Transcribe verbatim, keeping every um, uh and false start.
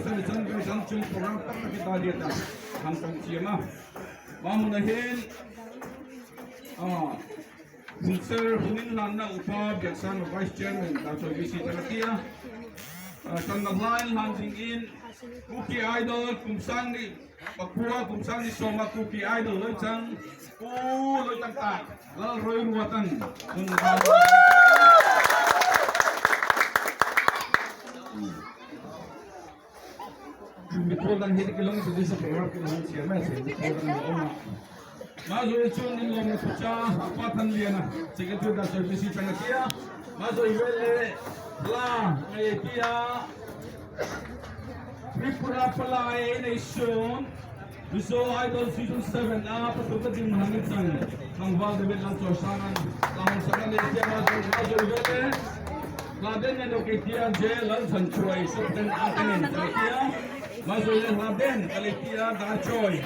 Sa le chan le chan chung program tak tak kita dia ta. Ham tang chia ma. Ma mun a hin. Ah. Hun ser hun in lan na upa biaksan Vice Chairman Dr. V C Tanatia. Ah, tang na line lan jing in. Kuki Idol kum sang ni. Pakua kum sang ni soma Kuki Idol loi chang. Ku loi chang ta. Lal roi rua tan. Kun ba. Mikol dan hidi kilong tu disa program kilong siapa sih mikol dan lama. Mazu ichun ni lom ni pucha apa tan liana. Secretary dan service Tanatia. Mazu iwele la ngai tia. Tripura palai nation. Mizo Idol Season seven a patu ka ding mahang ni chang. Nang val de bet lang cho sangan. Lang sangan ni tia mazu mazu iwele. Laden ne dok itia je lan san chuai sop den aten itia. Mazu iwele laden kali tia da choi.